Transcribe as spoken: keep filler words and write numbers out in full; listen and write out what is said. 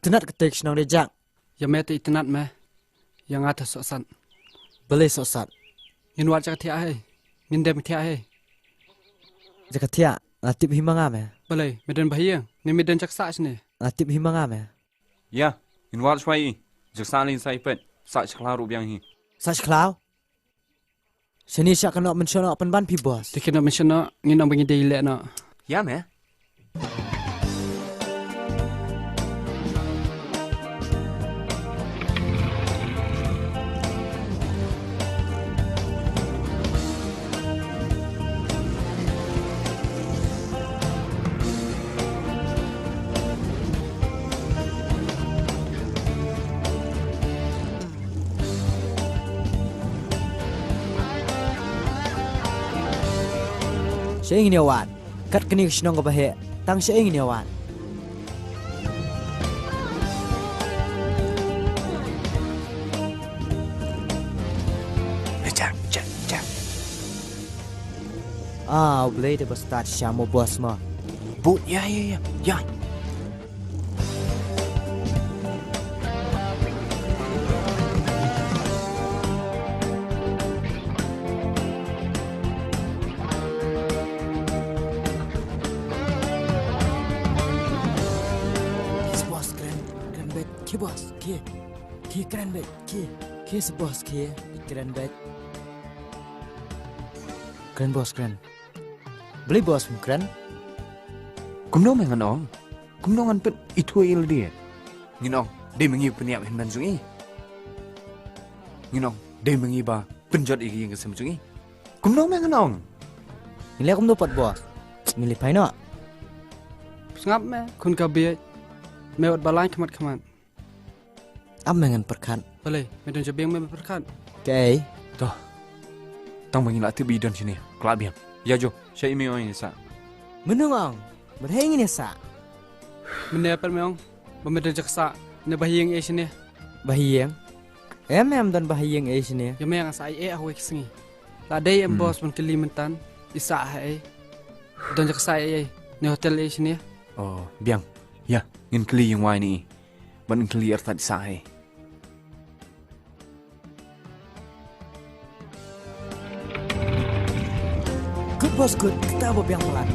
Itynnad kata ka shnong de Jack. Ïa me te itynnad me. Ïa nga te sohsat. Balei sohsat? Ngin wad sha ka thiah hi. Ngin dem ka thiah hi. Sha ka thiah, nga tip hi ma nga me. Balei, me don bahaïing, ne me don sha ka sah shane? Nga tip hi ma nga me. Ïa, ngin wad shwa hi. Sha ka sah lei ngin sa ïa peit. Sah sha khlaw ruh biang hi. Sah sha khlaw? Shane sha ka noh mynshuwa noh pynban phi boss. Te ka noh mynshuwa noh, ngin ong ba ngi dei leh noh. Ïa me. Shaei ngin ïa wad? Kat kane ka shnong kaba heh, tang shaei ngin ïa wad? Cha, cha, cha. Ah, U Blei te ba stad sha mo boss mo. Bud, ïa, ïa, ïa, ïa. Yes, boss, kren, kren beit, ki boss, ki, ki kren beit, ki, ki sa boss, ki, kren beit. Kren boss, kren. Balei boss phim kren? Kumno me ngan ong? Kumno ngan pynithuh ïa lade? Ngin ong dei ma ngi ba pynïap hynmen jong i. Ngin ong dei ma ngi ba pynjot ïa ka ïing ka sem jong i. Kumno me ngan ong? Ngi leh kumno pat boss? Ngi leh phai noh. Sngap me khun ka bieit. Me wat ba lain khmat khmat. Ap me ngan pyrkhat. Balei, me don jabieng me pyrkhat? Kaei? To. Tang ba ngi la tip ba i don shane. Khlad biang. Ïa jo, shaei me ong ïa sah? Mynno ong? Balei ngin ïa sah? Mynne pat me ong ba me don sha ka sah, ne bahaïing ei shane? Bahaïing? Em, em don bahaïing ei shane. Ïa me nga sah ei ei ha kawei ka sngi. La dei em boss ban kylli myntan, i sah ha ei? Don sha ka sah ei ei? Ne hotel ei shane? Oh, biang. Ïa, ngin kylli ïing wai ne i. Ban kylli artat i sah hi. Good boss, good. Kita ba biang palat.